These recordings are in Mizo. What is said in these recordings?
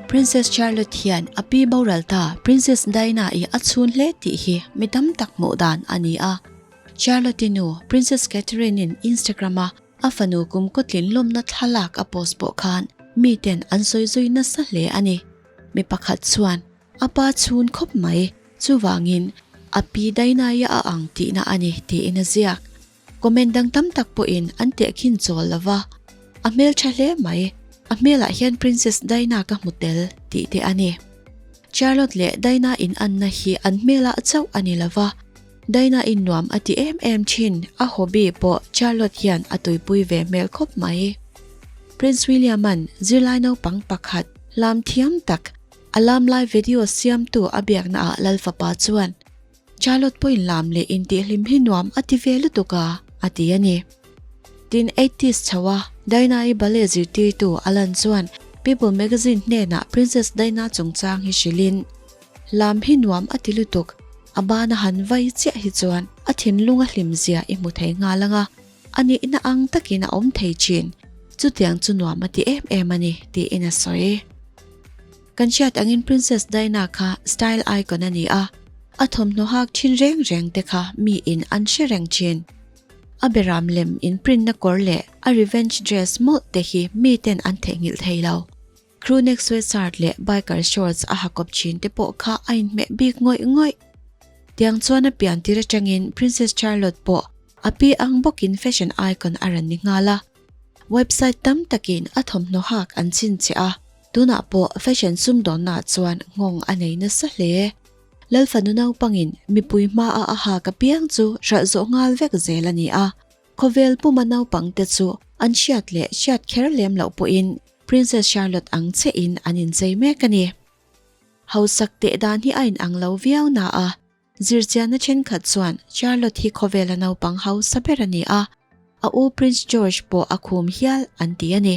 Princess Charlotte hian a pi boral ta Princess Diana-i a chhun hle tih hi mi tam tak hmuh dan a ni a. Charlotte-i nu Princess Catherine-in Instagram-a a fanu kum kawtlin lawmna thlalak a post pawh khan miten an sawi zui nasa hle a ni. Mi pakhat chuan a pa chhun khawp mai, chuvangin a pi Diana-i a ang tihna a ni tiin a ziak. Comment dang tam tak pawhin an tehkhin chawl lo va, A hmeltha hle mai, a hmelah hian Princess Diana ka hmu tel tih te a ni. Charlotte leh Diana inanna hi an hmelah chauh a ni lo va, Diana in nuam a ti em em thin, a hobby pawh Charlotte hian a tuipui ve hmel khawp mai. Prince William-a'n zirlai naupang pakhat lam thiam tak a lam lai video siamtu a biaknaah Lalfapa chuan, Charlotte pawhin lam leh intihhlim hi nuam a ti ve lutuk a, a ti a ni. Tin, eighties chho a Diana-i ballet zirtirtu Alan chuan People magazine hnenah Princess Diana chungchang hi hrilhin, Lam hi nuam a ti lutuk, a bana han vai chiah hi chuan a thinlung a hlim zia i hmu thei nghal ang a, a nihna ang takin a awm thei thin, chutiang chu nuam a ti em em a ni, tiin a sawi. Kan hriat angin Princess Diana kha style icon a ni a, a thawmhnaw hak thin reng reng te kha miin an hre reng thin. A beram lem in print na kawr leh a revenge dress mawlh te hi miten an theihnghilh thei lo. Crew neck sweatshirt leh biker shorts a ha kawp thin te pawh kha a inhmeh bik ngawih ngawih. Tiang chuan a pian tir atangin Princess Charlotte pawh a pi ang bawkin fashion icon a rawn ni nghal a. Website tam takin a thawmhnaw hak an chhinchhiah a. Tunah pawh fashion sumdawnnaah chuan nghawng a nei nasa hle. Lalfanu naupangin mipui hmaa a hak apiang chu hralh zawh nghal vek zel a ni a. Khawvel puma naupangte chu an hriat leh hriat kher lem loh pawhin Princess Charlotte ang chiahin an inchei mek a ni. Hausak teh dan hi a inang lo viau na a, zirchianna thenkhat chuan Charlotte hi khawvela naupang hausa ber a ni a, a u Prince George pawh a khum hial an ti a ni.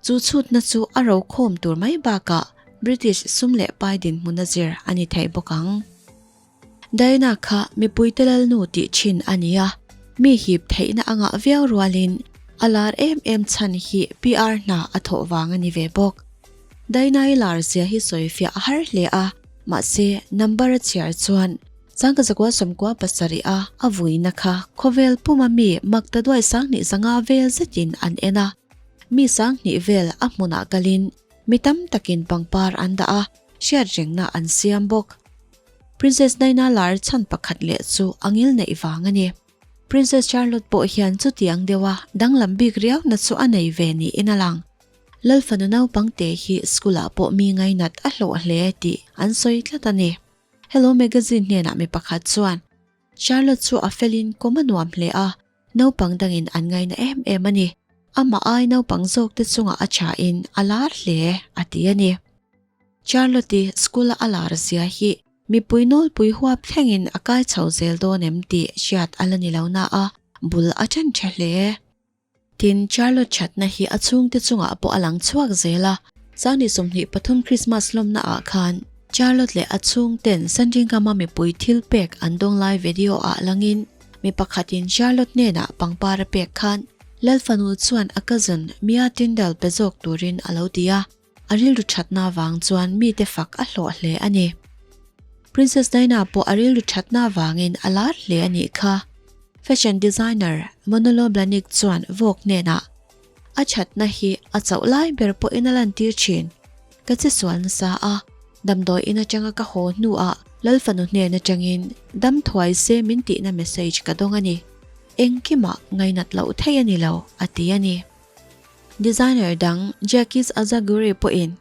Chu chhutna chu a rokhawm tur mai bakah British sum leh pai dinhmun a zir a ni thei bawk ang. Diana kha mipuite lalnu tih thin a ni a, mi hip theihna a ngah viau rualin a lar em em chhan hi PR hna a thawh vang a ni ve bawk. Diana-i lar zia hi sawifiah a har hle a, mahse number a chhiar chuan Changka zakua sawmkua pasarih a a vuina kha khawvel puma mi makta duai sanghnih zanga vel zetin an en a. Mi sanghnih vel a hmunah kalin mi tam takin pangpar an dah a, hriat rengna an siam bawk. Princess Diana lar chhan pakhat leh chu a ngil neih vang a ni. Princess Charlotte pawh hian chutiang deuha danglam bik riauna chu a nei ve niin a lang. Lalfanu naupangte hi school-ah pawh mi ngainat a hlawh hle tih an sawi tlat a ni. Hello Magazine hnenah mi pakhat chuan, Charlotte chu a felin kawm a nuam hle a, Naupang dangin an ngaina em em a ni. Amah ai naupang zawkte chungah a thain a lar hle, a ti a ni. Charlotte-i school-a a lar zia hi mipui nawlpui huap thlengin a kai chho zel dawn em tih hriat a la ni lo na a, bul a ṭan ṭha hle. Tin, Charlotte ṭhatna hi a chhungte chungah pawh a lang chhuak zel a. Sangni 23 Christmas lawmnaah khan Charlotte leh a chhungten Sandringham-a mipui thil pek an dawng lai video-ah langin mi pakhatin Charlotte hnenah pangpar a pek khan Lalfanu chuan a cousin Mia Tindall pe zawk turin a lo ti a, a rilru thatna vang chuan mite fak a hlawh hle a ni. Princess Diana pawh a rilru thatna vangin a lar hle a nih kha. Fashion designer Manolo Blahnik chuan Vogue hnenah, A thatna hi a chauh lai ber pawhin a lantir thin. Ka che sual nasa a, damdawi in atanga ka haw hnuah Lalfanu hnen atangin dam thuai se min tihna message ka dawng a ni. Engkimah ngainat loh theih a ni lo, a ti a ni. Designer dang Jacques Azagury pawhin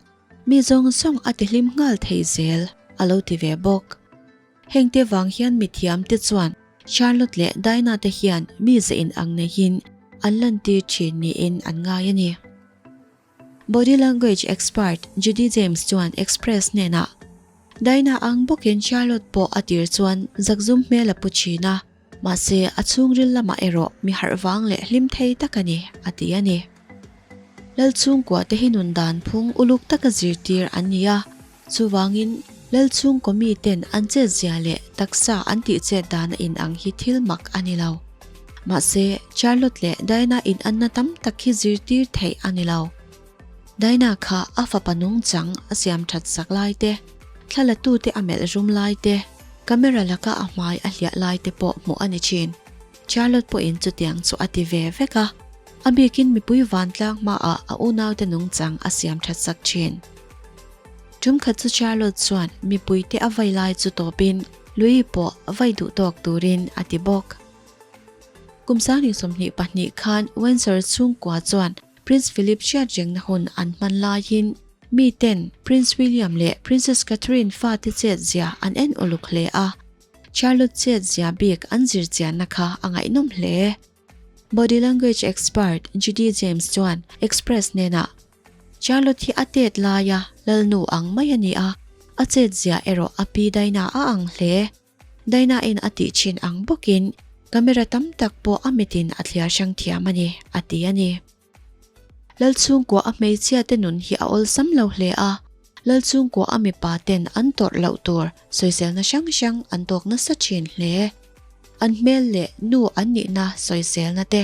mi zawng zawng a tihlim nghal thei zel a lo ti ve bawk. Hengte vang hian mithiamte chuan Charlotte leh Diana te hian mi ze inang neihin an lantir thin niin an ngai a ni. Body language expert Judy James chuan Express hnenah, Diana ang bawkin Charlotte pawh a tir chuan zakzum hmel a pu thin a, mahse a chhungril lamah erawh mi harh vang leh hlim thei tak a ni, a ti a ni. Lalchhungkua te hi nun dan phung uluk taka zirtir an ni a, Chuvangin, Lalchhungkaw miten an chetzia leh taksa an tihchet dan a inang hi thil mak a ni lo. Mahse, Charlotte leh Diana inanna tam tak hi zirtir theih a ni lo. Diana kha a fapa nungchang a siam that sak lai te, thla la tute a melh rum lai te, camera laka a hmai a hliah lai te pawh hmuh a ni thin. Charlotte pawhin chutiang chu a ti ve vek a, a bikin mipui vantlang hmaah a unaute nungchang a siam that sak thin. Tum khat chu Charlotte chuan mipuite a vai lai chu tawpin Louis pawh vai duh tawk turin a ti bawk. Kum 2022 khan Windsor chhungkua chuan Prince Philip hriat rengna hun an hman laiin mi ten Prince William leh Princess Catherine fate chet zia an en uluk hle a, Charlotte chet zia bik an zir chianna kha a ngaihnawm hle. Body language expert Judy James chuan Express hnenah, Charlotte hi a tet laia lalnu ang mai a ni a, a chet zia erawh a pi Dinah a ang hle. Dinah-in a tih thin ang bawkin camera tam tak pawh a mitin a thliar hrang thiam a ni, a ti a ni. Lalchhungkua a hmeichhia te nun hi a awlsam lo hle a, Lalchhungkua a mipa ten an tawrh loh tur sawiselna hrang hrang an tawk nasa thin hle. An hmel leh nu an nihna sawiselna te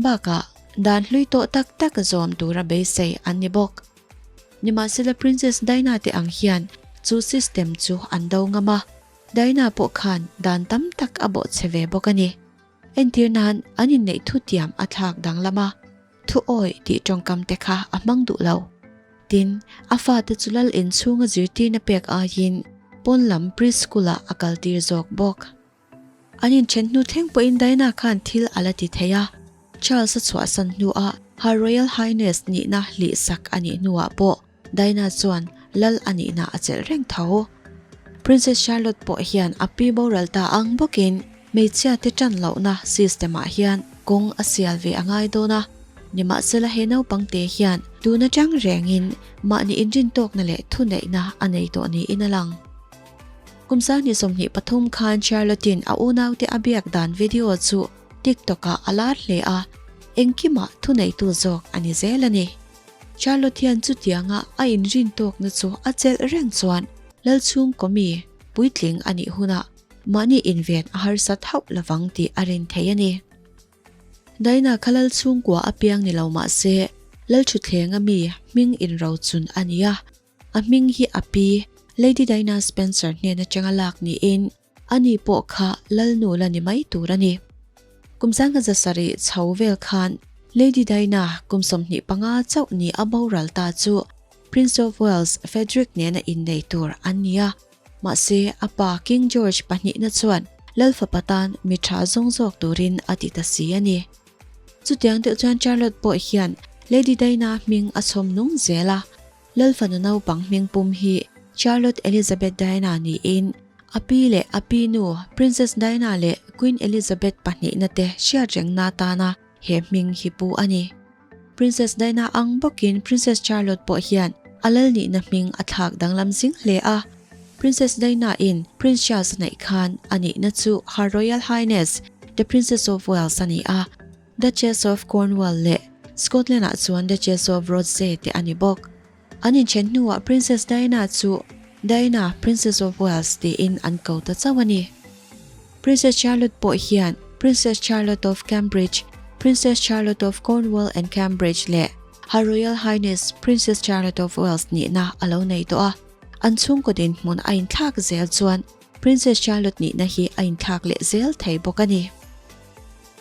bakah dan hlui tawh tak tak zawm tura beisei an ni bawk. Nimahsela Princess Diana te ang hian chu system chu an do ngam a, Diana pawh khan dan tam tak a bawhchhe ve bawk a ni. Entir nan an inneih thutiam a thlak danglam a, thu awih tih tawngkam te kha a hmang duh lo. Tin, a fate chu lal inchhunga zirtirna pek aiin pawn lam preschool ah a kaltir zawk bawk. An inthen hnu thleng pawhin Diana khan thil a la ti thei a, Charles a chhuahsan hnuah Her Royal Highness nihna hlihsak a nih hnuah pawh Diana chuan lal a nihna a chelh reng tho. Princess Charlotte pawh hian a pi boral ta ang bawkin hmeichhia te tan lohna system ah hian kawng a sial ve a ngai dawn a, nimahsela he naupang te hian tun atang rengin mahni inrintawkna leh thuneihna a nei tawh niin a lang. Kum 2023 khan Charlotte-in a unaute a biak dan video chu TikTok-ah a lar hle a, engkimah thuneitu zawk a ni zel a ni. Charlotte hian chutianga a inrintawkna chu a chelh reng chuan Lalchhungkaw mi puitling a nih hunah mahni inven a harsat hauh lovang tih a rin thei a ni. Daina kha Lalchhungkua a piang ni lo mah se, Lalthutthlenga mi hming inrochun a ni a, A hming hi a pi, Lady Diana Spencer hnen atanga lak niin ani pawh kha lalnu la ni mai tur a ni. Kum 1700 chho vel khan Lady Diana kum 25 chauh ni a boral ta chu Prince of Wales Frederick nena innei tur an ni a, mahse a pa King George pahnihna chuan lal fapa tan mi tha zawng zawk turin a ti ta si a ni. Chutiang deuh chuan Charlotte pawh hian Lady Diana hming a chhawm nung zel a, Lal fanu naupang hming pum hi Charlotte Elizabeth Diana niin a pi leh a pi nu Princess Diana leh Queen Elizabeth pahnihna te hriat rengna atana he hming hi pu a ni. Princess Diana ang bawkin Princess Charlotte pawh hian a lal nihna hming a thlak danglam zing hle a. Princess Diana in Prince Charles a neih khan a nihna chu Her Royal Highness The Princess of Wales a ni a. Duchess of Cornwall leh Scotland ah chuan Duchess of Rothesay te a ni bawk. An inthen hnuah Princess Diana chu Diana, Princess of Wales tiin an ko ta chauh a ni. Princess Charlotte pawh hian Princess Charlotte of Cambridge, Princess Charlotte of Cornwall and Cambridge leh Her Royal Highness Princess Charlotte of Wales nihna a lo nei tawh a. An chhungkaw dinhmun a inthlak zel chuan Princess Charlotte nihna hi a inthlak leh zel thei bawk a ni.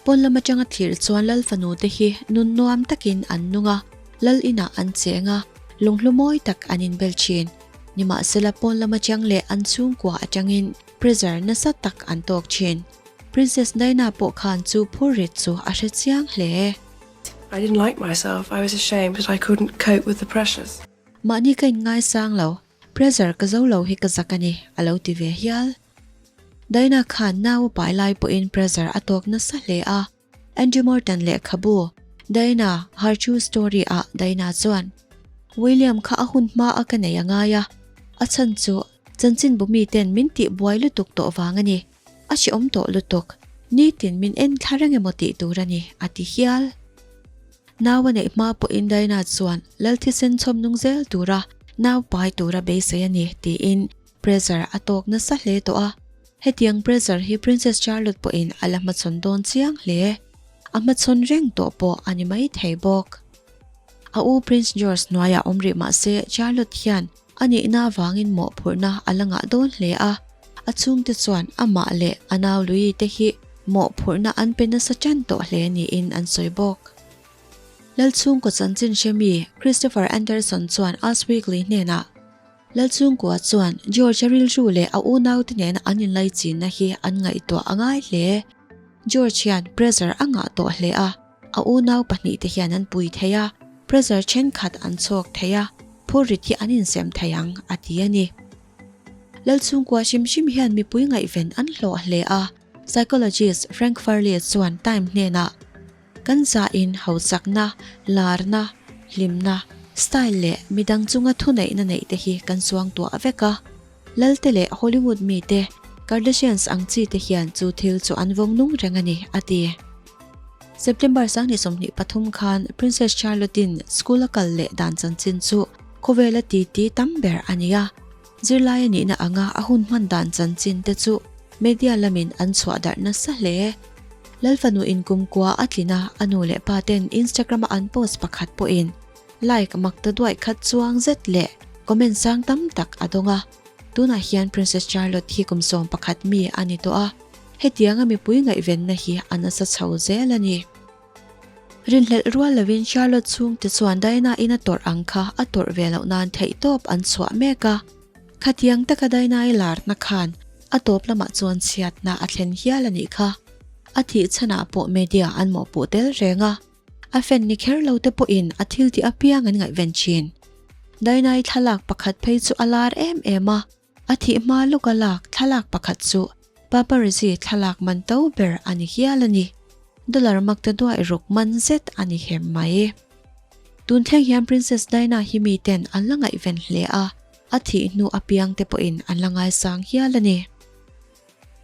Pawn lam atanga thlir chuan Lal fanu te hi nun nuam takin an nung a, Lal inah an cheng a, lunghlu mawi tak an inbel thin. Nimahsela pawn lam atang leh an chhungkua atangin pressure nasa tak an tawk thin. Princess Diana pawh khan chu phur rit chu a hre chiang hle. I didn't like myself, I was ashamed that I couldn't cope with the pressures. Mahni ka inngaisang lo, pressure ka zo lo hi ka zak a ni, a lo ti ve hial. Diana khan nau a pai lai pawhin pressure a tawk nasa hle a, Andrew Morton lehkhabu Diana, Her True Story ah Diana chuan, William kha a hun hma a ka nei a ngai a, a chhan chu chanchinbu miten min tih buai lutuk tawh vang a ni, a hrehawm tawh lutuk, nitin min en thla reng emaw tih tur a ni, a ti hial. Nau a neih hma pawhin Diana chuan lal thisen chhawm nung zel tura nau pai tura beisei a ni, tiin Pressure a tawk nasa hle tawh a, hetiang pressure hi Princess Charlotte pawhin a la hmachhawn dawn chiang hle. A hmachhawn reng tawh pawh a ni mai thei bawk. A u Prince George hnuaiah awm rih mah se Charlotte hian a nihna avangin mawhphurhna a la ngah dawn hle a, a chhungte chuan amah leh a nau Louis te hi mawhphurhna an pe nasa tan tawh hle niin an sawi bawk. Lalchhungkaw chanchin hremi Christopher Anderson chuan Us Weekly hnenah, Lalchhungkua chuan George-a rilru leh a unaute nena an inlaichinna hi an ngaihtuah a ngai hle. George hian pressure a ngah tawh hle a, a unau pahnihte hian an pui thei a, pressure thenkhat an chhawk thei a, phurrit hi an insem thei ang, a ti a ni. Lalchhungkua hrim hrim hian mipui ngaihven an hlawh hle a, psychologist Frank Farley chuan Time hnenah, Kan zahin hausakna, larna, hlimna, style leh midang chunga thuneihna neih te hi kan chuang tuah vek a. Lalte leh Hollywood mite, Kardashians ang chi te hian chu thil chu an vawng nung reng a ni, a ti. September 2023 khan Princess Charlotte-in school a kal leh dan chanchin chu khawvela titi tam ber a ni a. Zirlai a nihna anga a hun hman dan chanchin te chu media lamin an chhuah darh nasa hle. Lalfanu in kumkua a tlin a, a nu leh pa ten Instagram a an post pakhat pawhin like mak ta duaih khat chuang zet leh comment sang tam tak a dawng a. Tunah hian Princess Charlotte hi kum 11 mi a ni tawh a, hetianga mipui ngaihvenna hi a nasa chho zel a ni. Rinhlelh rual lovin Charlotte chhungte chuan Diana-in a tawrh ang kha a tawrh ve loh nan theihtawp an chhuah mek a. Khatiang taka Diana-i larna khan a tawp lamah chuan chhiatna a thlen hial a nih kha. A thih chhanah pawh media an mawhpuh tel reng a, a fan ni kher lo te pawhin a thil tih apiang an ngaihven thin. Diana-i thlalak pakhat phei chu a lar em em a. A thih hma lawka lak thlalak pakhat chu paparazzi thlalak man to ber a ni hial a ni. Dollar mak ta duaih ruk man zet a ni hem mai. Tun thleng hian Princess Diana hi miten an la ngaihven hle a, a thih hnu apiang te pawhin an la ngaisang hial a ni.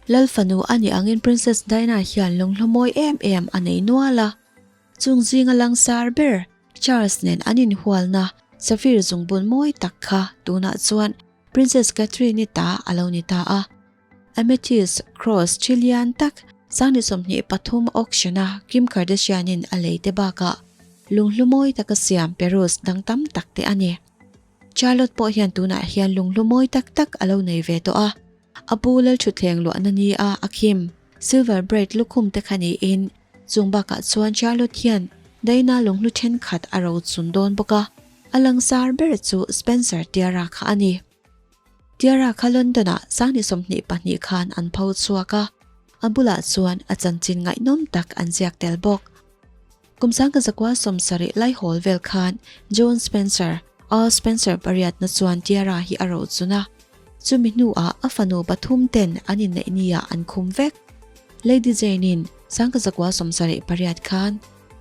Lal fanu a nih angin Princess Diana hian lunghlu mawi em em a nei nual a. Chung zinga langsar ber Charles nen an inhualna Safir zungbun mawi tak kha tunah chuan Princess Catherine-i ta a lo ni ta a. Amethyst Cross thi lian tak 2023 auction-a Kim Kardashian-in a lei te bakah lunghlu mawi taka siam Perus dang tam tak te a ni. Charlotte pawh hian tunah hian lunghlu mawi tak tak a lo nei ve tawh a. A pu Lalthutthleng luahna ni a a khim silver braid lukhum te kha niin chung bakah chuan Charlotte hian Diana lunghlu thenkhat a rochun dawn bawk a. A langsar ber chu Spencer Tiara kha a ni. Tiara kha London-ah 2022 khan an pho chhuak a, a bulah chuan a chanchin ngaihnawm tak an ziak tel bawk. Kum 1970 laihawl vel khan John Spencer, Earl Spencer pariatna chuan Tiara hi a rochun a, chumi hnuah a fanu pathum ten an inneih niah an khum vek. Lady Jane-in 1978 khan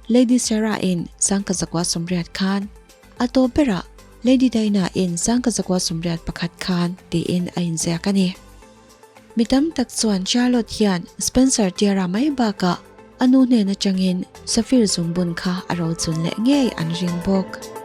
Lady Sarah-in 1980 khan, a tawp berah Lady Diana-in 1981 khan tiin a inziak a ni. Mi tam tak chuan Charlotte hian Spencer tiara mai bakah a nu hnen atangin Sapphire zungbun kha a rochun leh ngei an ring bawk.